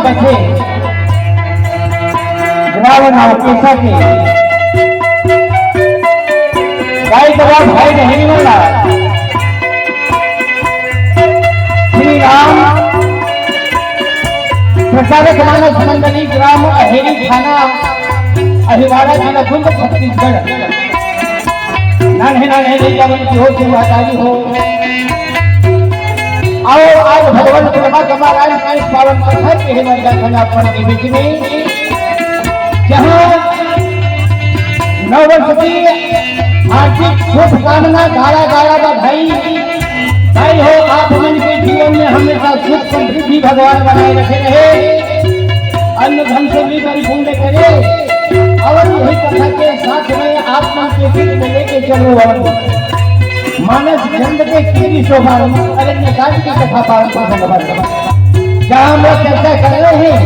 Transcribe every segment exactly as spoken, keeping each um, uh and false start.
कथे रावण अउ केसा के। गाय गवा भाई बहिनी मन ला श्री राम प्रचारक मानस मंडली ग्राम अहेरी थाना अहिवारा जिला दुर्ग छत्तीसगढ़। नान्हे नान्हे लइका मन के हो, महतारी हो। अउ आज भगवान ब्रह्मा कमला राम के पावन पत्थर के हे मर्यादा अपन के बीच में, जहाँ नव वर्ष की हार्दिक शुभकामना, गाड़ा गाड़ा बधाई। भाई हो, आप मन के जीवन में हमेशा सुख समृद्धि भगवान बनाए रखे रहे, अन्न धन से भी परिपूर्ण करे। और यही कथा के साथ में आप मन के बीच में लेके चलो और मानस खंड के केरी शोभा अरण्य कांड की कथा पावन प्रसंग पर, जहाँ हम लोग चर्चा कर रहे हैं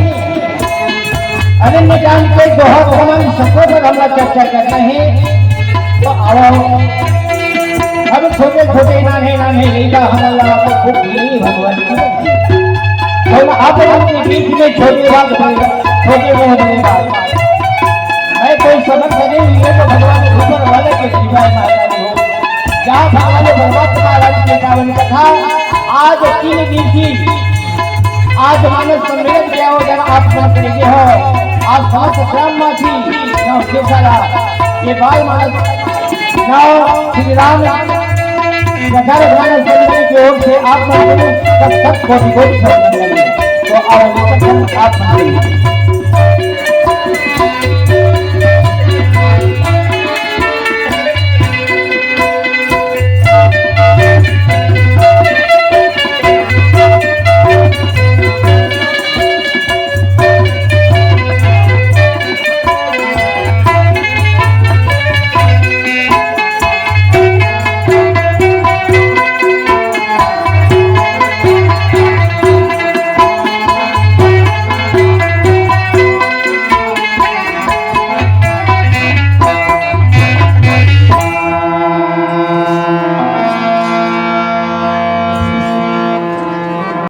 अरण्य कांड के दोहा क्रमांक सत्रह पर हम लोग चर्चा कर रहे हैं। तो आओ, अब छोटे छोटे नान्हे नान्हे लइका हमन ला तो खूब भीड़ी भगवान की बख्शी। तो आप लोग के बीच में छोटी बात बोल, छोटे मुंह वाली बात। मैं कोई समझ नहीं, ये तो भगवान ऊपर वाले के कृपा है, महाराज हो। जहाँ भगवान परमात्मा राज के पावन कथा आज तीन दिन की आज मानस सम्मेलन के आयोजन आप समझ रहे हो। आज समस्त ग्रामवासी नव केसरा ये बाल मानस नव श्री राम प्रचार मानस मंडली की ओर से आप लोगों को शत शत कोटि कोटि शत नमन। तो आओ, आप